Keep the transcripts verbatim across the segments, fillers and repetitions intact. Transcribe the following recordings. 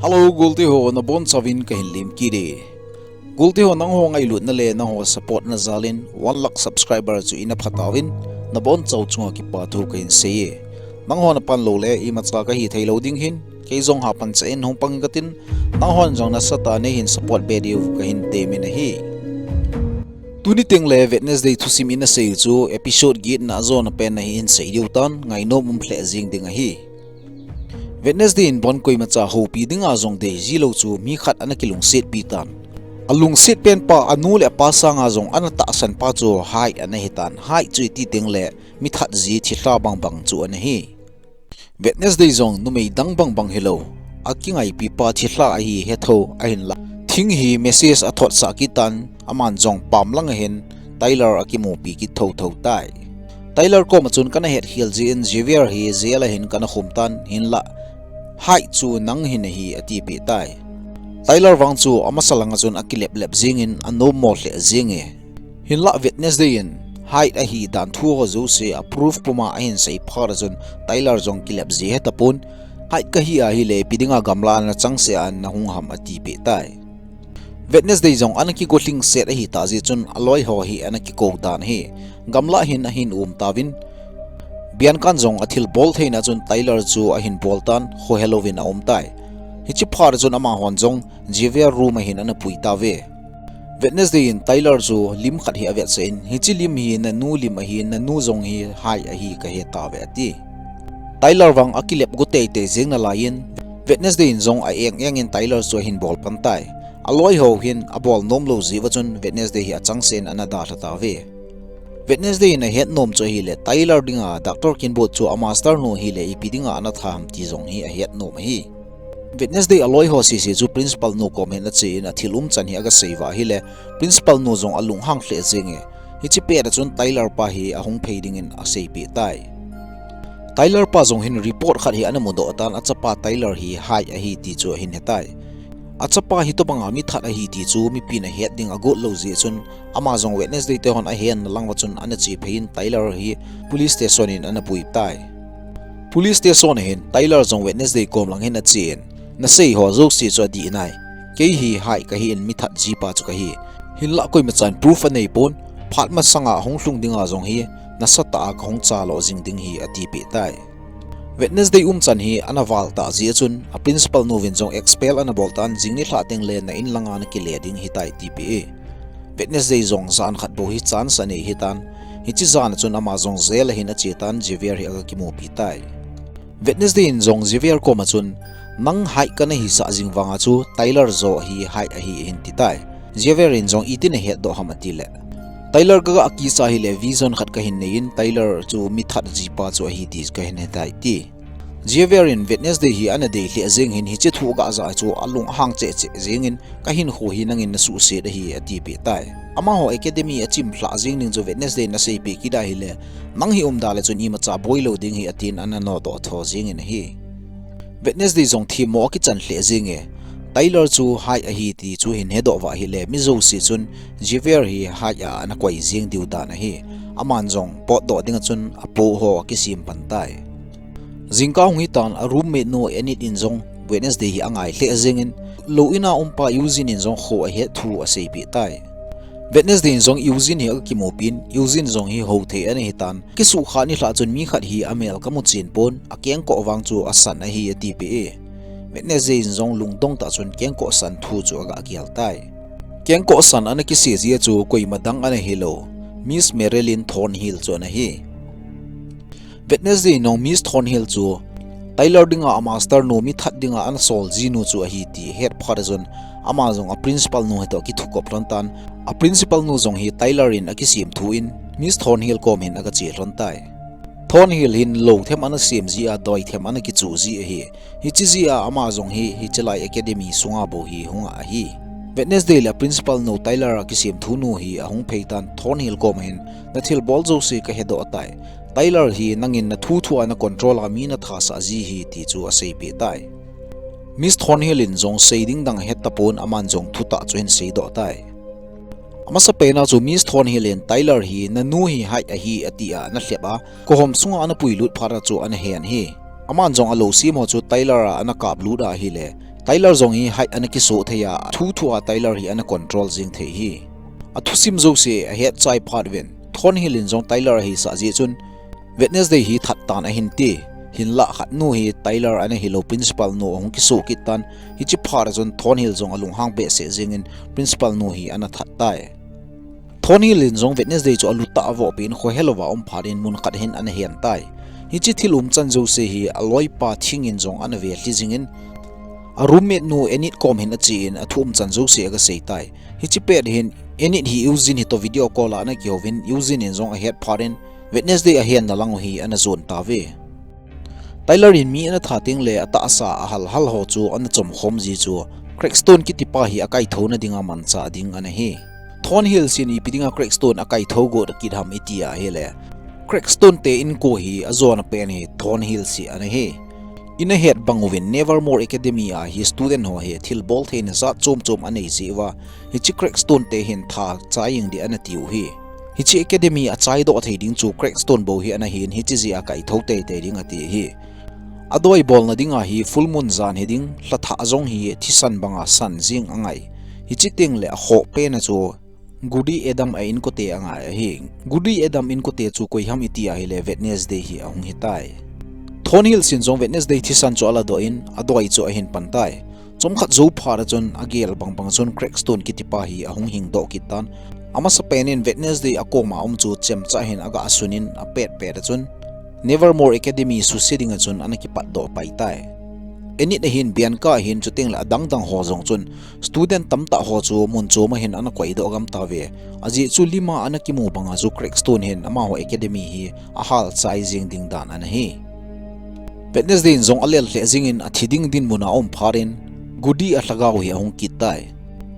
Hello, golte ho, nabonchauvin kahin lemkit e. Golte ho, nangho ngailutna le nangho support na jalin one lakh subscriber chu ina phatauvin, nabonchauva chunga kipathu kahin sei e. Nangho napan lou le imacha kahi theilou ding hin, kei jong hapan cha in hung pang katin, nanghon jong nasatah a neihin support be diu kahin temin ahi. Tuni tengle Wednesday thusim ina sei chu episode get na ajona pen nahin sei diu tan, ngainom um lheh jing ding ahi. Wednesday in bon koimacha houpi dinga jong dei jilou chu mi khat ana kilungsetpi tan. Alungset penpa anu le apa sanga jong ana tahsan pa chu Hyde ana hitan. Hyde chu iti tengle mithat ji thilha bangbang chu ana hi. Wednesday jong numei dang bangbang hilou, akingaipi pa thilha ahi hetho ahinla, thing hi message athotsah kit tan, aman jong pam langa hin Tyler akimupi kit thotho tai. Tyler koma chun kana hetkhel jeh in Javier hi jail a hin kana khum tan, hinla Hyde chu nang hi nahi atipeh tai. Tyler vang chu amasa langa chun akileplep jingin anommo lheh jing e. Hinla Wednesday in Hyde ahi dan thu ho jouse a proof puma ahin sei phat a chun Tyler jong kilep ji hetapon, Hyde kahi ahile ipi dinga gamla a nachangseh a nahung ham atipeh tai. Wednesday jong ana kigollhing set ahitah jeh chun aloi ho hi ana kikou dan ahi. Gamla hin ahin um tauvin, Biancan jong athilbol theina chun Tyler chu ahin bol tan, khohelouvin aum tai. Hiche phat a chun amahon jong Javier room a hin ana pui tauve. Wednesday in Tyler chu lim khat hi avetsah in, hiche lim hi nanu lim ahi, nanu jong hi Hyde ahi kahe tauve ati. Tyler vang akilep go teitei jeng nalaiyin, Wednesday in jong a-eng engin Tyler chu ahin bol pan tai. Aloi ho hin abol nomlou jeh uva chun Wednesday hi achangseh in ana dalha tauve. Wednesday in ahet nom chu ahile, Tyler dinga Doctor Kinboat chu amaster nu ahile ipi dinga ana tha ham ti jong hi ahet nom ahi. Wednesday aloi ho sese chu principal nu kom hin ache in athil umchan hi agasei uva ahile, principal nu jong alunghang lheh jeng e. Hiche pet a chun Tyler pa hi ahung phei dingin aseipeh tai. Tyler pa jong hin report khat hi ana mudoh tan, achapa Tyler hi Hyde ahi ti chu ahin hetai. Achapa hitobanga mithat ahi ti chu mipin ahet ding agot lou jeh chun, ama jong Wednesday te hon ahenna lang uva chun ana chephei in Tyler hi police station in ana pui tai. Police station a hin Tyler jong Wednesday kom lang hin ache in, nasei ho jouse chu adih nai. Kei hi Hyde kahi in mithat jipa chu kahi. Hinla koimachan proof aneipon, phat masanga hung lhung dinga jong hi nasatah a kahung chalo jing ding hi atipeh tai. Wednesday umchan hi ana val tah jeh a chun, a principal nu vin jong expel ana bol tan, jing nilhah tengle na in langa nakile ding ahitai tipeh e. Wednesday jong jan khat bou hi chance anei ahitan, hiche jan a chun ama jong jail a hin ache tan, Javier hi aga kimupi tai. Wednesday in jong Javier koma chun, nang Hyde kana hisah jing vanga chu Tyler jo hi Hyde ahi ahin ti tai. Javier in jong itin ahetdoh ham atile, Tyler kaga kicha ahile vision khat kahin nei in Tyler chu mithat jipa chu ahi ti kahin hetai ti. Javier in Wednesday hi ana dei lheh jeng hin hiche thu aga ja chu alunghang cheh cheh jengin, kahinkho hi nangin nasuhset ahi atipeh tai. Amaho academy achim lhah jeng ding chu Wednesday in aseipeh kit ahile, nang hi umda le chun imacha boilou ding ahi atin ana nodoh tho jengin ahi. Wednesday jong themmo akichan lheh jeng e. Tyler chu Hyde ahi ti chu ahin hedoh uva ahile, mi jouse chun Javier hi Hyde a ana koi jeng diu dan ahi. Aman jong potdoh dinga chun apo ho akisem pan tai. Jingkah hung hitan, a roommate nu Enid in jong Wednesday hi angai lheh jengin, lou ina umpa Eugene in jong kho ahet thu aseipeh tai. Wednesday in jong Eugene hi aga kimupin, Eugene jong hi houthei ana hitan, kisukha nilhah chun mi khat hi amel kamu chen pon, akengkoh vang chu asan ahi atipeh e. Wednesday in jong lungdong tah chun kengkoh san thu chu aga gel tai. Kengkoh san ana kisei jia chu koima dang ana hilou, Miss Marilyn Thornhill chu ana hi. Wednesday in jong Miss Thornhill chu Tyler dinga amaster nu mithat dinga ana sol jinu chu ahi ti ahet phat a chun, ama jong a principal nu hitoh kithukop lhon tan, a principal nu jong hi Tyler in akisemthu in Miss Thornhill kom hin agache lhon tai. Thornhill hin lou them ana sem jia, doi them ana kichu ji ahi. Hiche jia ama jong hi hichelai academy sunga bou hi hunga ahi. Wednesday le principal nu Tyler a kisemthu nu hi ahung phei tan, Thornhill kom hin, nathilbol jouse kahedoh tai. Tyler hi nangin nathuthu a nacontrol a mi nathasah ji ahi ti chu aseipeh tai. Miss Thornhill in jong sei ding dang ahet tapon, aman jong thutah chu ahin seidoh tai. Amasapen a chu Miss Thornhill in Tyler hi nanu hi Hyde ahi atia ana lhep a, kohom sunga ana puilut phat a chu ana hen ahi. Aman jong alou sem ho chu Tyler a ana kaplut a ahile, Tyler jong hi height ana kisoh thei a, athu thu a Tyler hi ana control jing thei hi. Athusim jouse ahet chai phat uvin, Thornhill in jong Tyler aheisah jeh chun, Wednesday hi that tan ahin ti. Hinlah khat nu hi Tyler ana hilou, principal nu ahung kisoh kit tan, hiche phat a chun Thornhill jong alunghang behseh jengin principal nu hi ana that tai. Thornhill in jong Wednesday chu alu tah a avoh peh in khohelouva um phat in mun khat hin ana hen tai. Hiche thil umchan jouse hi aloipa Thing in jong ana velhi jingin, a roommate nu Enid kom hin achen athu umchan jouse agasei tai. Hiche pet hin Enid hi Eugene hitoh video call a ana kihouvin, Eugene in jong ahet phat in Wednesday ahenna lang u hi ana jon tauve. Tyler in mi ana that tengle atahsa ahal hal ho chu ana chomkhom ji chu Crackstone kitipa hi akaithou na dinga manchah ding ana hi. Thornhill in ipi dinga Crackstone akaithou got kit ham iti ahile, Crackstone te inko hi ajona pen hi Thornhill in ana hi. Ina het bang uvin Nevermore Academy a hi student ho hi thilbol theina jat chom chom anei jeh uva, hiche Crackstone te hin that chai jeng ding ana tiu hi. Hiche academy achaidoh thei ding chu Crackstone bou hi ana hin, hiche jeh a kaithou teitei ding ati hi. Adoi bolna dinga hi full moon jan hi ding, lhathah jong hi thisan banga san jing angai. Hiche tengle akhoh pen a chu Goody Adam a inkote angai ahi. Goody Adam inkote chu koi ham iti ahile Wednesday hi ahung hitai. Thornhill in jong Wednesday thisan chu aladoh in adoi chu ahin pan tai. Chomkhat jou phat a chun agel bang bang chun Crackstone kitipa hi ahung hingdoh kit tan. Amasapen in Wednesday akoma um chu chemcha hin aga sun in apet pet a chun Nevermore Academy suse dinga chun ana kipatdoh pai tai. Enid ahin Bianca ahin chutengle adang dang ho jong chun student tamtah ho chu mun chom a hin ana koidoh gam tauve. Ajeh chu lima ana kimu banga chu Crackstone hin amaho academy hi ahal chai jeng ding dan ana hi. Wednesday in jong alel lheh jingin athi ding dinmun a um phat in Goody alhagao hi ahung kit tai.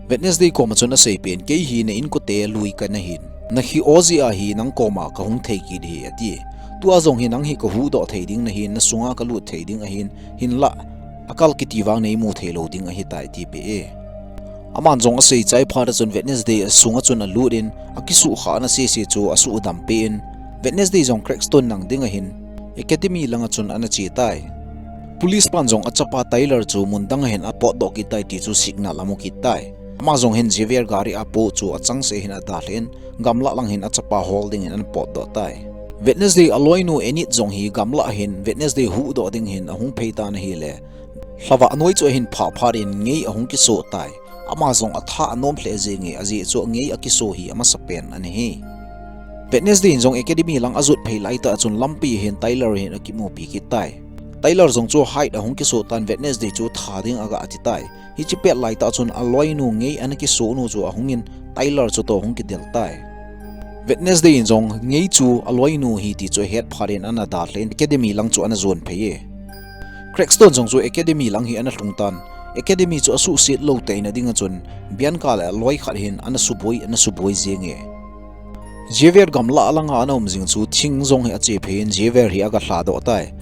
Wednesday koma chun asei pen, kei hi na inkote lui kana hin, nahi o jeh a hi nang koma kahung thei kit hi ati. Tua jong hi nang hi kahuhdoh thei ding nahin, nasunga kalut thei ding ahin, hinlah akal kiti vang neimu thei lou ding ahitai tipeh e. Aman jong asei chai phat a chun Wednesday asunga chun alut in akisuhkhahna sese chu asuhdam peh in, Wednesday jong Crackstone nang ding ahin academy langa chun ana che tai. Police pan jong achapa Tyler chu mun dang a hin apotdoh kit tai ti chu signal amu kit tai. Ama jong hin Javier gari a po chu achangseh hin adalhan, gamlah lang hin achapa hol dingin ana potdoh tai. Wednesday aloinu Enid jong hi gamlah hin Wednesday huhdoh ding hin ahung phei tan ahile, lhavah noi chu ahin phah phat in ngei ahung kisoh tai. Ama jong atha anom lheh jenge, ajeh chu ngei akisoh hi amasapen ana hi. Wednesday in jong academy lang ajot phei laitah chun lampi hin Tyler hin akimupi kit tai. Tyler jong chu height ahung kisoh tan Wednesday chu that ding aga ati tai. Hiche pet laitah chun aloinu ngei ana kisoh nu chu ahungin Tyler chutoh hung kidel tai. Wednesday in jong ngei chu aloinu hi ti chu ahet phat in ana dalhan academy lang chu ana jon phei e. Crackstone jong chu academy lang hi ana lhung tan, academy chu asuhset lou teina dinga chun Bianca le aloi khat hin ana suboi, ana suboi jenge. Javier gamlah langa ana um jing chu Thing jong hi ache phei in Javier hi aga lhadoh tai.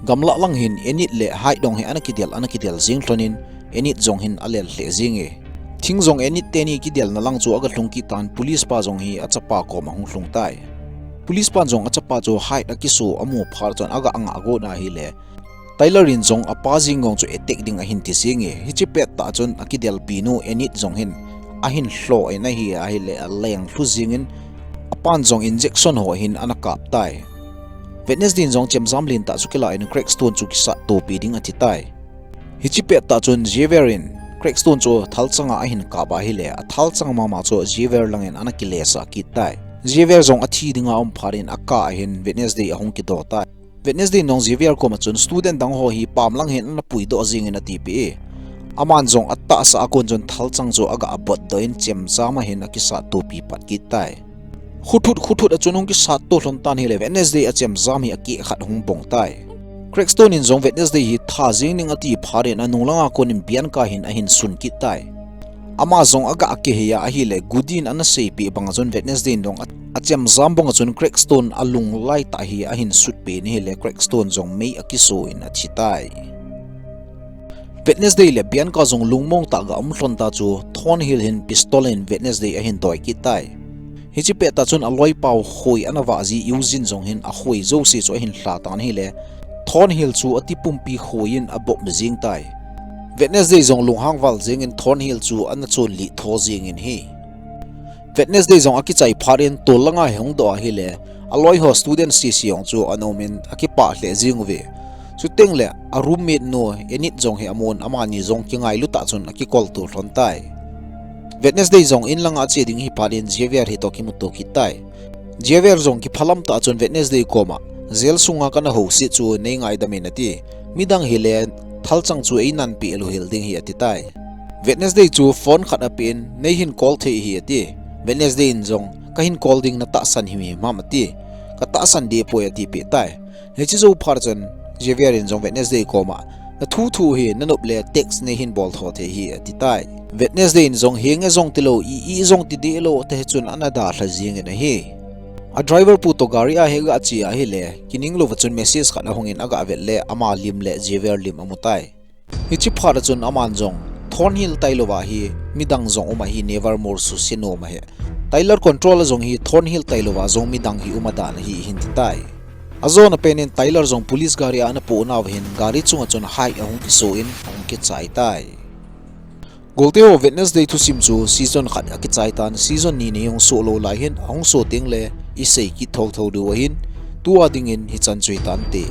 Gamlah lang hin Enid le Hyde jong hi ana kidel, ana kidel jing lhonin Enid jong hin alel lheh jenge. Thing jong Enid teni kidelna lang chu aga lhung kit tan, police pa jong hi achapa koma hung lhung tai. Police pan jong achapa chu Hyde akisoh amu phat chun aga angah got ahile, Tyler in jong apa jeng gong chu attack ding ahin ti jenge. Hiche pettah chun akidelpinu Enid jong hin ahin lhoh in ahi ahile aleng lhu jengin, apan jong injection ho hin ana kap tai. Wednesday in jong chemjam lentah chu kilah in Crackstone chu kisattopi ding ati tai. Hiche pettah chun Javier in Crackstone chu thalchanga ahin kap ahile, athalchang mama chu Javier langin ana kilesah kit tai. Javier jong athi dinga um phat in akah a hin Wednesday ahung kidoh tai. Wednesday in jong Javier koma chun student dang ho hi pam lang hin ana puidoh jengin atipeh e. Aman jong atahsa a kon chun thalchang chu aga abotdoh in chemjam a hin akisattopi pat kit tai. Khuthut khuthut a chun hung kisatto lhon tan ahile Wednesday achemjam hi akeh khat hung bong tai. Crackstone in jong Wednesday hi that jeng ding ati phat in anung langa konin Bianca hin ahin sun kit tai. Ama jong aga kihei a ahile, Goody in ana seipeh banga chun Wednesday in jong a, achemjam banga chun Crackstone alung laitah hi ahin sutpeh in ahile, Crackstone jong mei akisoh in athi tai. Wednesday le Bianca jong lungmong tah ga um lhon ta chu Thornhill hin pistol in Wednesday ahin doi kit tai. Hiche pettah chun aloipau khoi ana vah ji Eugene jong hin akhoi jouse chu ahin lha tan ahile, Thornhill chu atipumpi khoi in abop jeng tai. Wednesday jong lunghang val jingin Thornhill chu ana chun lih tho jingin hi. Wednesday jong akichai phat in tol langa hi hung doh ahile, aloi ho student sisi jong chu ana um in akipah lheh jing uve. Chuteng le a roommate nu Enid jong hi amun amani jong kingailu tah chun akikol to lhon tai. Wednesday jong in langa ache ding hi phat in Javier hi toh kimuto kit tai. Javier jong kiphalam tah chun Wednesday koma, jail sunga kana houset chu nei ngaidam in ati. Midang hile thalchang chu ei nanpeh louhel ding hi ati tai. Wednesday chu phone khat apen, nei hin call thei hi ati. Wednesday in jong, kahin call ding natahsan himhim ham ati. Katahsan deh poi ati peh tai. Hiche jou phat chun, Javier in jong Wednesday koma, nathu thu hi nanop le text nei hin bol tho thei hi ati tai. Wednesday in jong, henge jong tilou, i, i jong tideh lou, ati chun ana dalha jingin ahi. A driver pu toh gari a hi aga che ahile, kining louva chun message khat ahungin aga vet le, ama lim le Javier lim amu tai. Hiche phat a chun aman jong, Thornhill tailouva hi, midang jong um ahi, Nevermore suse nom ahi. Tyler control a jong hi, Thornhill tailouva jong midang hi um adan ahi hin ti tai. Ajona pen in Tyler jong police gari a ana poh nauva hin, gari chunga chun hike ahung kiso in, ahung kichai tai. Golte ho, Wednesday thusim chu season khat akichai tan, season ni nei hung soh lou lai hin, ahung soh teng le isei kit thotho diu ahin, tua dingin hichan chu hitante.